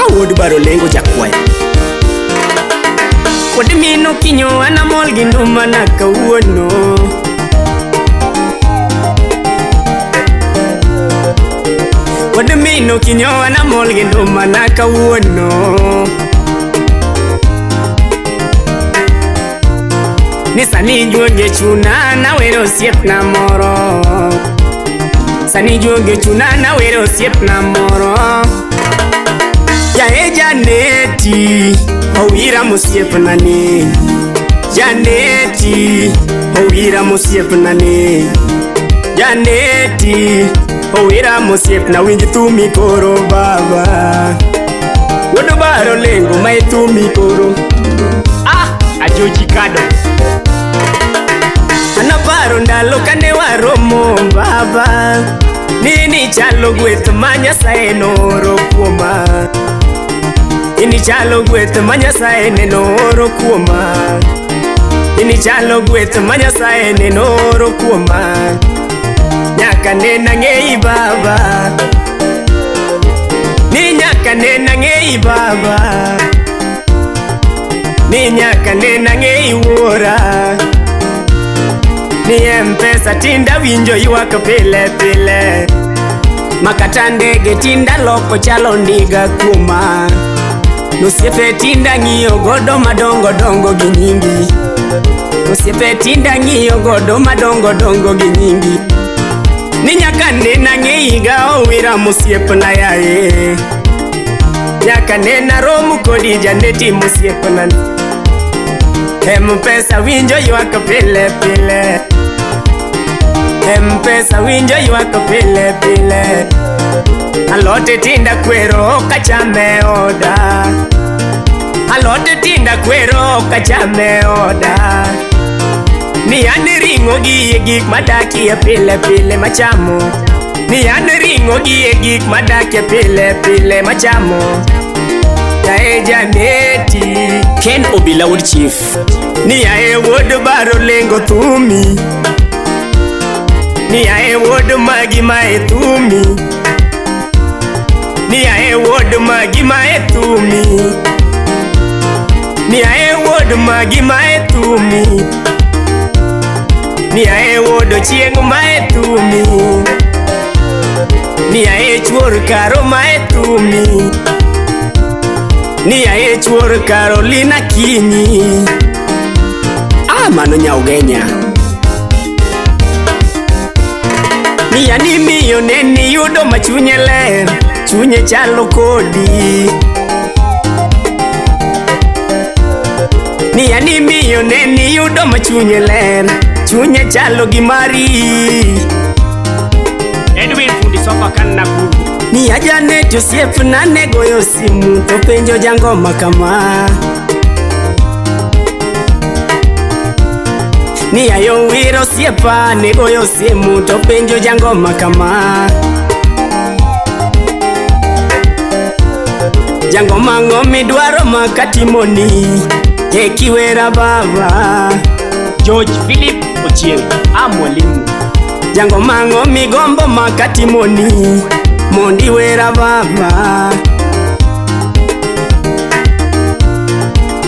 Awuod baro lengo jakwayo. Kod mino kinyo an amol gi nduma na kawuono. Kod mino kinyo an amol gi nduma na kawuono. Ni sani juoge chuna nawero osiepna moro. Sani juoge chuna nawero osiepna moro. Yae Janeti, owira mosiepna ni. Janeti, owira mosiepna ni. Janeti, owira mosiepna winj thumi koro baba. Wuod baro lengo ma e thumi koro. Ah, Ajoji Kado. Anaparo ndalo kane waromo baba. Nini chalo gweth ma Nyasaye nooro kuoma. Ini chalo gweth ma Nyasaye nooro kuoma. Ini chalo gweth ma Nyasaye nooro kuoma. Nyaka ne nang'eyi baba. Ni nyaka ne nang'eyi baba. Ni nyaka ne nang'eyi wuora. Ni M-Pesa tinda winjo ywak pile pile. Makata ndege tinda loko chalo ndiga kuoma. Osiepe tinda ng'iyo godo madongo dongo gi nyingi. Osiepe tinda ng'iyo godo madongo dongo gi nyingi. Ni nyaka ne nang'eyi ga owira mosiepna yaye. Nyaka ne narom kodi Janeti mosiepna. M-Pesa winjo ywak pile pile. M-Pesa winjo ywak pile pile. Alote tinda kwero ok achame oda. Alote tinda kwero ok achame oda. Ni an ring'o gi e gik madakie pile pile machamo. Ni an ring'o gi e gik madakie pile pile machamo. Yae Janeti. Ken Obila wuod Chief. Ni yae wuod baro lengo thumi. Ni yae wuod magi mae thumi. Ni yae wuod magi mae thumi. Ni yae wuod magi mae thumi. Ni yae wuod ochieng' mae thumi. Ni yae chuor karo mae thumi. Ni yae chuor Carolina Kinyi. Ah, mano nyaugenya. Ni yani miyo neni yudo ma chunye ler, chunye chalo kodi. Ni yani miyo neni yudo ma chunye ler, chunye chalo gi mari. Edwin Fundi Sofa kan Nakuru. Ni ajane osiepna ne goyo simu to penjo jangoma kama. Ni ayo wiro osiepa ne goyo simu to penjo jangoma kama. Jangoma ng'o midwaro makatimoni ekiwera baba. George Philip Ochieng. A mwalimu. Jangoma ng'o migombo makatimoni mondi wera baba.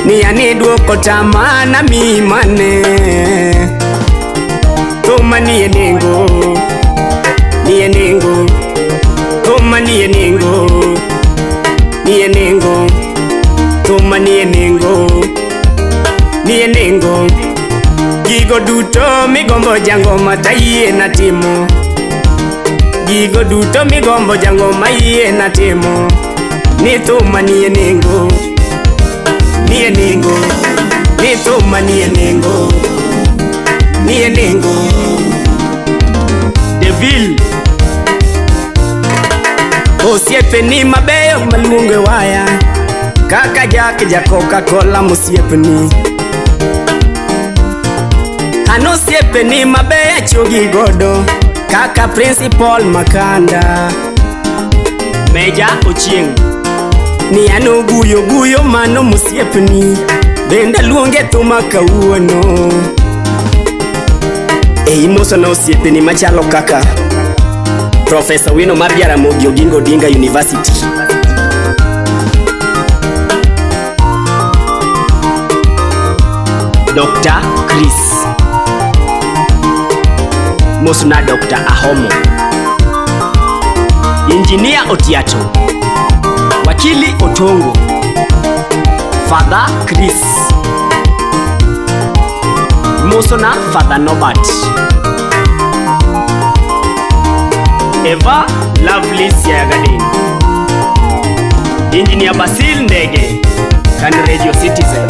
Ni ani duoko tama na mi mane. Thuma nie nengo. Nie nengo. Thuma nie nengo. Nie nengo. Thuma nie nengo. Nie nengo. Gigo duto migombo jangoma tayie na timo. Gigo duto migombo jangoma yie na timo. Ni thuma nie nengo. Nie nengo. Ni thuma nie nengo. Nie nengo. Deville. Osiepeni mabeyo maluongo e waya. Kaka Jack ja Coca-Cola mosiepni. An osiepeni mabeyo achogi godo. Kaka Principal Makanda. Meja Ochieng. Ni an oguyo guyo mano mosiepni. Bende aluonge thuma kawuono. E imosona osiepeni machalo kaka Profesa Wino mar Jaramogi Oginga Odinga University. Dr. Chris. Mosna Dr. Ahomo. Engineer Otiato. Wakili Otongo. Father Chris. Mosona Father Norbert. Eva Lovely Siagadin. Engineer Basil Ndege. Kan Radio Citizen.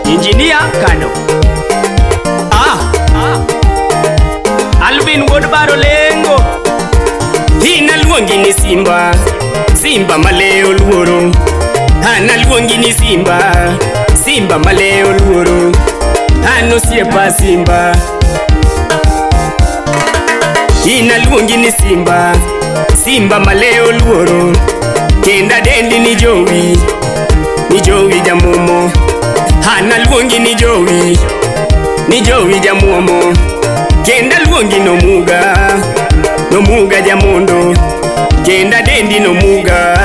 Engineer Kano. Alvin Wodbaro Lengo. Hina luongi ni Simba, Simba maleo luoro. Ana luongi ni Simba, Simba maleo luoro. An osiepa Simba. Hina luongi ni Simba, Simba maleo luoro. Kenda dendi ni jowi jamuomo. Ana luongi ni jowi jamuomo. Kenda luongi nomuga, nomuga jamondo. Kenda dendi nomuga,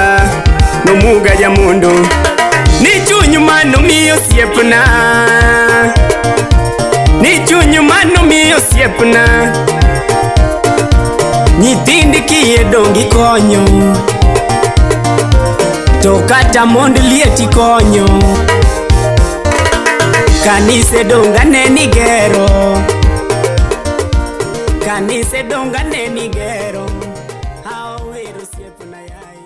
nomuga jamondo. Ni chuny mano miyo osiepna, ni chuny mano miyo osiepna. Nyithindi kiye dongi konyo, to kata mond lieti konyo. Kanise donga ne nigero, kanise donga ne nigero. Awero osiepna yaye.